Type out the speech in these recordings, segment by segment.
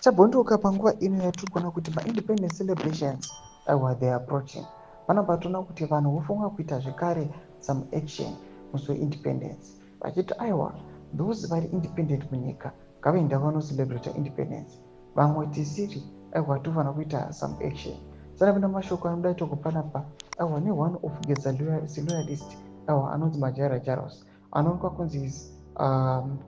Chabvondoka panguva ino yatiri kuona kuti maindependence celebrations, aiwa, they are approaching. Panapa toona kuti vanhu vofunga kuita zvekare some action musi weindependence, vachiti aiwa, those vari independent munyika ngavaenda vanocelebrata independence, vamwe tisiri, aiwa, tofanira kuita some action. Sanapinda mashoko anoda itoko panapa, aiwa, neone of Geza loyalist, aiwa, anonzi Majaira Jaros, anoonekwa kunzi is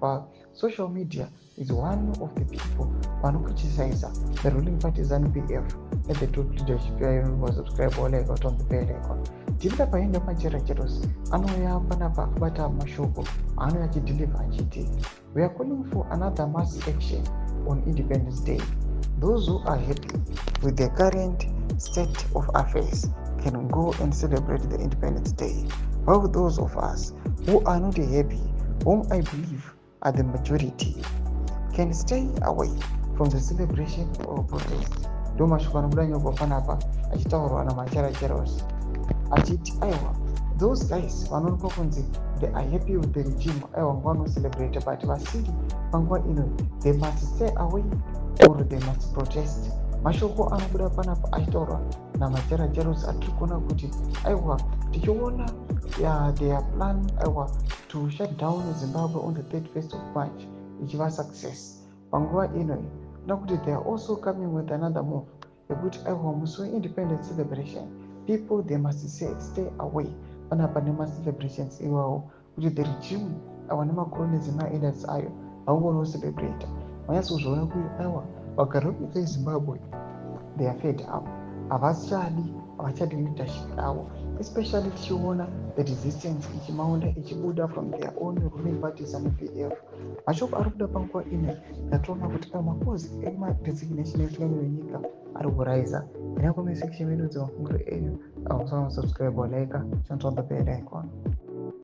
pasocial media is one of the people vanocriticiza the ruling party ZANU PF at the top leadership yayo. Subscribe or like on the bell icon. Tipinda paenda Majaira Jaros anouya panapa akabata mashoko aanouya achideliver achiti, "We are calling for another mass action on Independence Day. Those who are happy with the current state of affairs can go and celebrate the Independence Day, while those of us who are not happy, whom I believe are the majority, can stay away from the celebration or protest." Ndo mashoko anobuda nyorwa panapa achitaurwa naMajaira Jairos achiti aiwa, those guys vanoonekwa kunzi they are happy with the regime, aiwa, ngavanocelebrate, but vasiri panguva ino, they must stay away or they must protest. Mashoko anobuda panapa achitaurwa naMajaira Jairos atiri kuona kuti aiwa, tichiona their plan, aiwa, to shut down Zimbabwe on the 31st of March ichiva success panguva ino, toda kuti they are also coming with another move yekuti aiwa, musi weindependence celebration, people, they must stay away panapa nemacelebrations iwawo, kuti the regime, aiwa, nemacronies emaelders ayo haungonocelebrata. Vanyatsozviona kuti aiwa, vagari venyika yeZimbabwe, they are fed up, havachadi, havachadi leadership yavo, especially tichiona the resistance ichimaunda ichibuda from their own ruling party ZANU PF. Mashoko ari kuda panguva ino yatoona kuti macalls emaresignation emutungamiri wenyika ari kuraiza. Ina comment section medu dzemafungiro enyu. Amusana subscribe or like, turn on the bell icon.